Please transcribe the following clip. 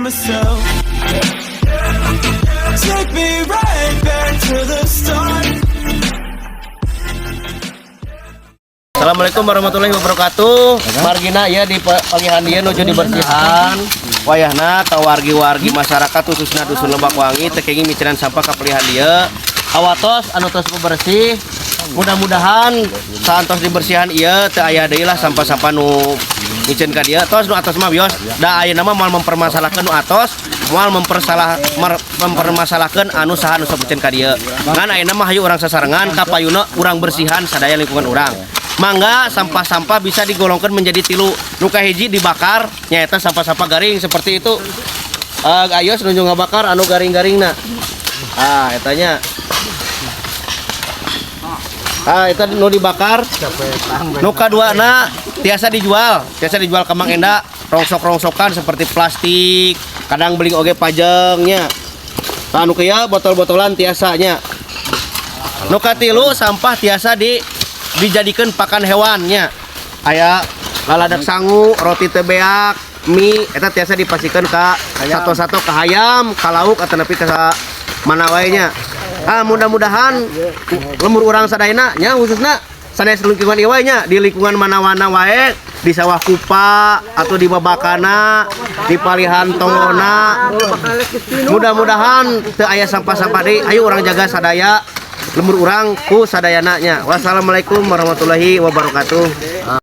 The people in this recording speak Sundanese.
myself. Take me right back to the start. Assalamualaikum warahmatullahi wabarakatuh. Margina ya di palihan dieu nuju dibersihan. Wayahna ka wargi-wargi masyarakat, khususna Dusun Lebak Wangi, teu kenging miceunan sampah ka palihan dieu. Awatos anu tos bebersih. Mudah-mudahan saantos dibersihan ieu teu aya deui lah sampah-sampah nu miceun ka dieu. Tos nu atos mah wios. Da ayeuna mah moal mempermasalahkeun nu atos, moal mempermasalahkeun anu saha nu sok miceun ka dieu. Ngan ayeuna mah hayu urang sasarengan ka payuna urang bersihan sadaya lingkungan urang. Mangga, sampah-sampah bisa digolongkan menjadi tilu. Nu kahiji dibakar, nyaeta sampah-sampah garing seperti itu. Ayo nuju ngabakar anu garing-garingna. Ah, etanya. Ah, itu nu dibakar. Nu kaduana tiasa dijual, tiasa dijual ke Mang Enda, rongsok-rongsokan seperti plastik, kadang beli oge pajengnya. Nah, nu kieu botol-botolan tiasanya. Nu katilu, sampah tiasa dijadikan pakan hewannya. Aya laladak sangu, roti teu beak, mie, eta tiasa dipasihkeun ka satu-satu, ke hayam, ka lauk, atau nepi ka mana wae nya. Ah, mudah-mudahan lembur urang sadayana nya, khususna sanes lingkungan ieu wae nya, di lingkungan mana-mana wae, di sawah kupa atau di babakana, di palihan tonggona, mudah-mudahan teu aya sampah-sampah deui. Ayo urang jaga sadaya lembur urang ku sadayana nya. Wassalamualaikum warahmatullahi wabarakatuh.